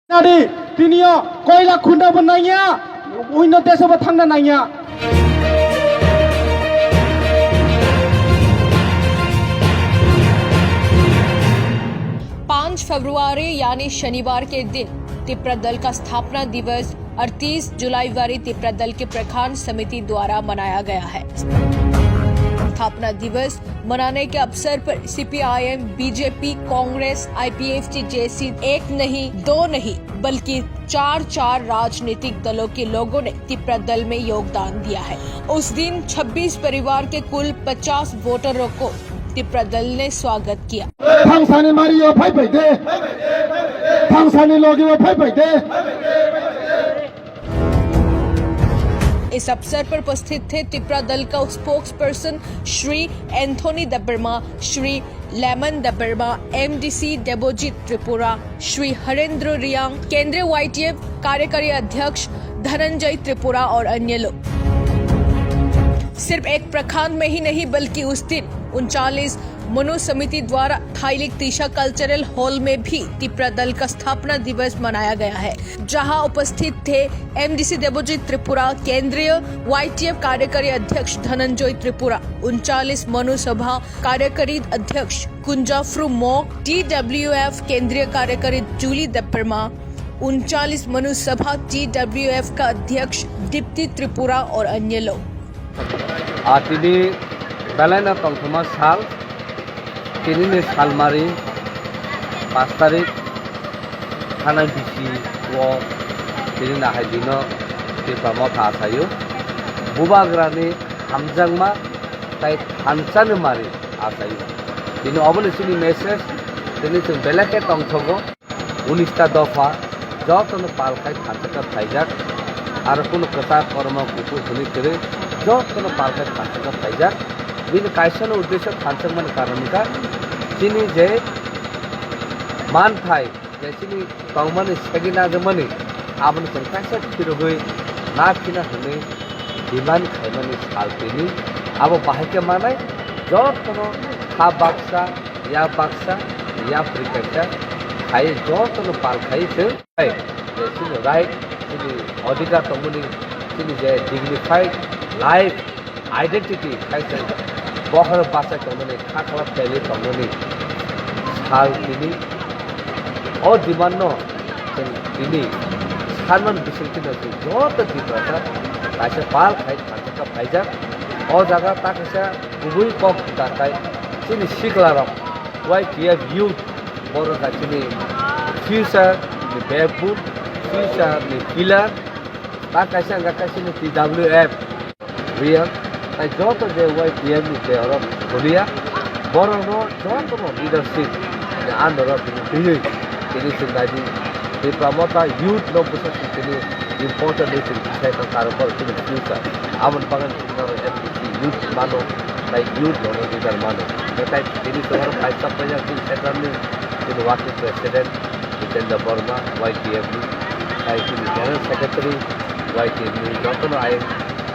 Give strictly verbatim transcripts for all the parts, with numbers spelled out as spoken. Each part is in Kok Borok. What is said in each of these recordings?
Nadi, tini o koila khunda bo nangya, uino deso bo thangna nangya. पाँच फरवरी यानी शनिवार के दिन तिप्रा दल का स्थापना दिवस अड़तीस जुलाई वारी तिप्रा दल के प्रखंड समिति द्वारा मनाया गया है। स्थापना दिवस मनाने के अवसर पर सीपीआईएम, बीजेपी, कांग्रेस, आईपीएफटी जैसी एक नहीं, दो नहीं, बल्कि चार चार राजनीतिक दलों के लोगों ने तिप्रा दल में योगदान दिया है। उस दिन छब्बीस परिवार के कुल पचास वोटरों को तिप्रा दल ने स्वागत किया। Thangsani mari o phai phai de. Thangsani logi o phai phai de. इस अवसर पर उपस्थित थे तिप्रा दल का स्पोक्सपर्सन श्री एंथोनी देबबर्मा, श्री लेमन देबबर्मा, एमडीसी देबोजीत त्रिपुरा, श्री हरेंद्र रियांग, केंद्रीय वाईटीएफ कार्यकारी अध्यक्ष धनंजय त्रिपुरा और अन्य लोग। सिर्फ एक प्रखंड में ही नहीं, बल्कि उस दिन उनचालीस मनु समिति द्वारा थाईलिक तीसा कल्चरल हॉल में भी तिप्रा दल का स्थापना दिवस मनाया गया है, जहां उपस्थित थे एमडीसी देबोजीत त्रिपुरा, केंद्रीय वाईटीएफ कार्यकारी अध्यक्ष धनंजय त्रिपुरा, उनचालीस मनु सभा कार्यकारी अध्यक्ष कुंजाफ्रू मोक, टीडब्ल्यूएफ केंद्रीय कार्यकारी जूली देबबर्मा, उनचालीस मनु सभा टीडब्ल्यूएफ का अध्यक्ष दीप्ति त्रिपुरा और अन्य लोग। Ah, tini belai no tongthokma sal, tini ni salmari paanch tarik, thana bisi o tini nahai dino Tipra Motha achaio. Bubagrani hamjakma tai thansa ni mari achaio. Tini oboni chini message, tini chwng belai khe tongthogo. Unis ta dopha jotono pal khai thansa khe phaijak. Aro kunu kwchak kormo kuphur hwnwi kwrwi jotono pal khai thansa khe phaijak. Bini kaisano uddesho thansa mani karon wngkha chini je manthai, je chini tongmani segwi najakmani, aboni chwng kaisa phirogwi naphina hwnwi demand khaimani sal tini. Abo bahai khe manai jotono ha baksa, ya baksa, ya phrwi kaisa khai jotono pal khai chwng. Hai, je chini right, chini odhikar tongmani, chini je dignified life, identity khai chwng bokhorok bachai tongmani, kha khlap teli tongmani sal tini. O demand no chwng tini sanman bisingtwi no chwng joto Tiprasa kaisa pal khai thansa khe phaijak. O jaga ta kaisa kubui kok da tai chini sikla rok, Y T F youth, borok da chini future ni backbone, future ni pillar, ta kaisa wngkha kaisa ni T W F. Real, tai joto je Y T F ni je oro khuliya, borokno jotono leadership ni under o tini twiwi tini chwng nai di. Tipra Motha youth no bwsa chwng tini important issue ni sai tong, karon borok chini future. Aboni bagwi chwng oro M D C youth mano, tai youth no leader mano. Tai tini chwng oro kaisa paijak chini central ni chini working president Jitendra Borma, Y T F ni, tai chini general secretary, Y T F ni jotono ayang,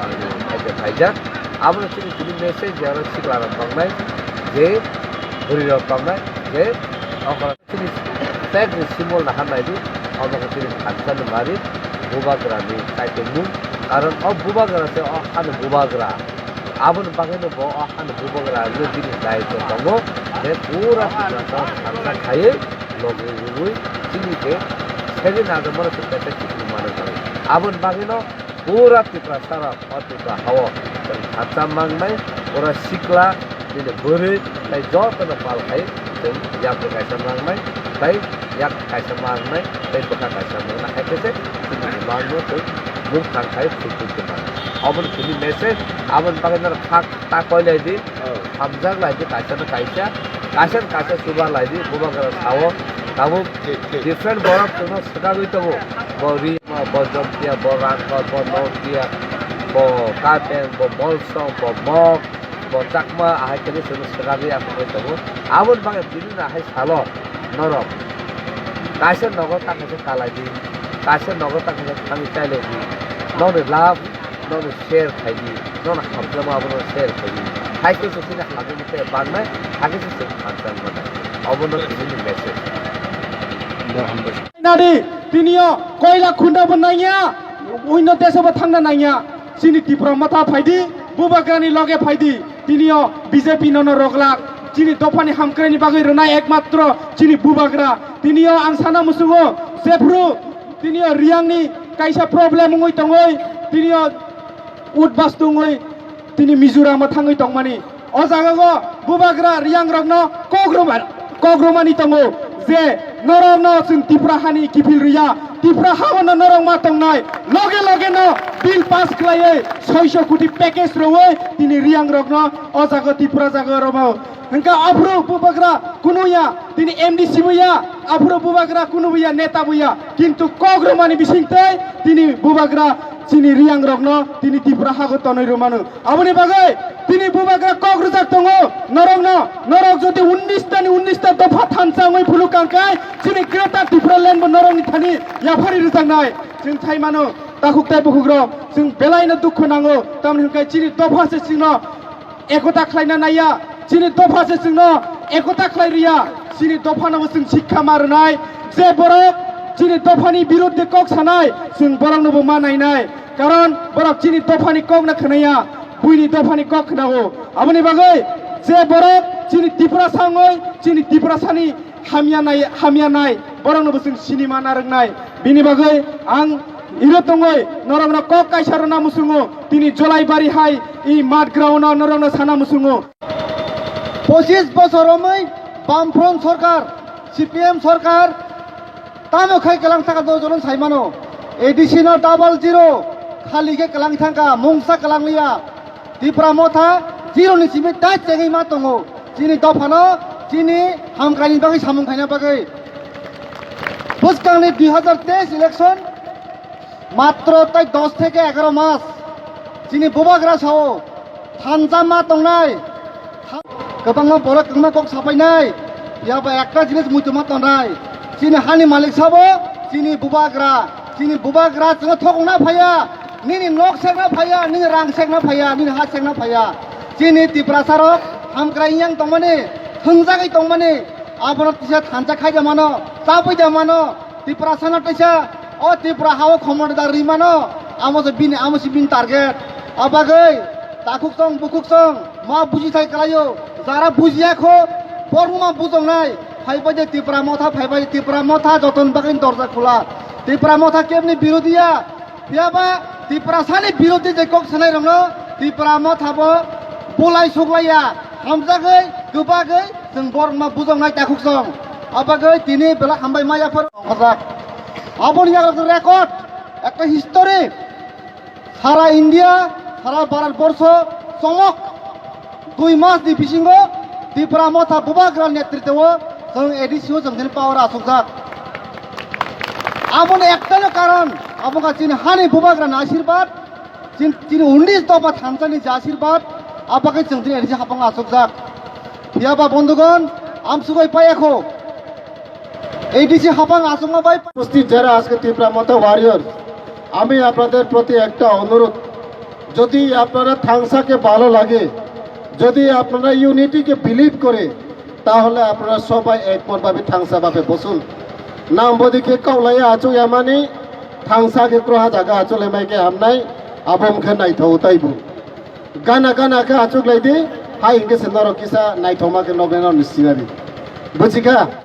ah, khaijak, khaijak. Abono chini tini message je oro sikla rok tongnai je bwrwi rok tongnai je okra chini flag ni symbol no ha nai di, omo khe chini thansa ni mari bubagra ni kaitor mung, karon o bubagra se o ha ni bubagra. Aboni bagwi no bo o ha ni bubagra no bini daitw tongo je pura thansa khaiwi logwi rwwi chini je seri najakmano se kaisa kiphilwi mano. Aboni bagwi no pura Tiprasa rok o Tipra hao chwng thansa mangnai, pura sikla, bini bwrwi, tai jotono pal khai chwng yapri kaisa mangnai, tai yak kaisa mangnai, tai bwkha kaisa mangnai, hai khe se chini bumang no chwng mung thang khai thwi thwi thwi mano. Oboni chini message, aboni bagwi no kha ta koi lai di, hamjak lai di, kaisa no kaisa, kaisa no kaisa chuba lai di, bubagra sao, tabuk different borok chwngno swkagwi tongo, bo ri. Bo Jomtia, bo Rangkhor, bo Notia, bo Kapeng, bo Molsom, bo Mok, bo Chakma, ahai khe chwngno swkagwi aswk wngwi tongo. Aboni bagwi tini no ahai salo norok kaisa nogo ta kaisa kalai di, kaisa nogo ta kaisa thangwi chailai di, nokni love, nokni share khai di, nokni hamjakma abono share khai di. Hai khe se chini hamjakma khe bangnai, hai khe se chwng hamjak mannai. Obono tini ni message. Nadi, tinio koila khunda bo nangya, uino deso bo thangna nangya. Chini Tipra Motha phaidi, Bubagrani loge phaidi. Tinio B J P nono roglak. Chini dophani hamkraini bagwi rwnai ekmatro chini Bubagra. Tinio ang sana musungo, jephru tinio Riyangni kaisa problem wngwi tongoi, tinio utbas tongoi, tini Mizoram thangwi tongmani. O jaga o Bubagra Riyang rokno kok rwma-, kok rwmani tongo je norokno chwng Tipra hani kiphil rwya, Tipra haono norok ma tongnai, loge loge no bill pass khlaiwi soiso koti package rwwi tini Riyang rokno o jaga Tipra jaga rwmao. Hwnkha aphuru Bubagra kunuya, tini M D C buya, aphuru Bubagra kunubuya, neta buya, kintu kok rwmani bisingtwi tini Bubagra chini Riyang rokno tini Tipra hago tonwi rwmano. Aboni bagwi tini Bubagra kok rwjak tongo norokno, norok jodi unnish tani unnish ta dopha thansa wngwi phuluk kangkai chini Greater Tipraland bo norokni thani yaphari rwjaknai. Chwng thai mano, takhuk tai bukhuk rok, chwng belaino dukhu nango, tamni hwnkhe chini dopha se chwngno ekota khlaina naiya, chini dopha se chwngno ekota khlai riya, chini dophano bo chwng sikha ma rwnai, je borok chini dophani birodhe kok sanai, chwng borokno bo ma nainai, karon borok chini dophani kok na khwnaya, buini dophani kok khwnao. Aboni bagwi je borok chini Tiprasa wngwi chini Tiprasani hamya nai, hamya nai, borokno bo chwng sinima narwknai. Bini bagwi ang iro tongwi norokno kok kaisa rwna musungo, tini Jolaibari hai i mat ground-o norokno sana musungo. Pochis bosor romwi Bamfront sorkar, C P M sorkar, tamo khai kelang thangka do jono saimano. A D C no double zero, khali khe kelang thangka, mungsa kelang liya. Tipra Motha zero ni simi tai chengwi ma tongo. Chini dophano, chini hamkraini bagwi samung khaina bagwi. Bwskangni dui hazar teis election matro tai dos theke egaro mas. Chini Bubagra sao thansa ma tongnai. Tha-, kwbangma borok kwbangma kok sapainai. Phiya ba ekta jinis muitu ma tongnai. Chini hani malik sabo, chini Bubagra. Chini Bubagra chwngno thokna phaiya. Nini nok sekna phaiya, nini rang sekna phaiya, nini ha sekna phaiya. Chini Tiprasa rok hamkrai yang tongmani, thwngjagwi tongmani, abono kisa thansa khaida mano, chabwi da mano, Tiprasa no teisa, o Tipra hao khomor da ri mano, amo se bini, amo se bini target. Abagwi takhuk song, bukhuk song, ma buji thai kalaio, jara bujiya kho, borma bujongnai, phaibai de Tipra Motha, phaibai Tipra Motha, joton bagwi dorja khula. Tipra Motha kebni birodhiya, Phiya ba Tiprasani birodhi je kok sanai rokno Tipra Motha bo bulai suklaiya, hamjagwi, kwbagwi, chwng borokno bujongnai takhuk song. Abagwi tini belai hambai ma yaphar ongkhorjak. Aboni yago record, ekta history, sara India, sara Bharat borsho, chomok. Dui mas ni bisingo Tipra Motha Bubagra netritwo chwng A D C o chwng tini power achukjak. Aboni ektano karon, abo wngkha chini hani Bubagra ni asirbat, chin-, chini unnish dopha thansa ni je asirbat, abo khe chwng tini A D C hapang achukjak. Phiya ba bondhugon, amsugwi paiya kho. A D C hapang achukma bai. উপস্থিত যারা আজকে ত্রিপুরা মথা ওয়ারিয়র, আমি আপনাদের প্রতি একটা অনুরোধ, যদি আপনারা থাংসাকে ভালো লাগে, যদি আপনারা ইউনিটিকে বিলিভ করে, তাহলে আপনারা সবাই একমতভাবে থাংসাভাবে বসুন। Nang bodike kaulaya achuk yamani, thangsake kroha jaga achuk lemaike hamnai, abom khe naithok taibo. Gana gana khe achuk laidi, hai hingke se norok kisa naithokma khe noknai norok ni sinari. Bujikha?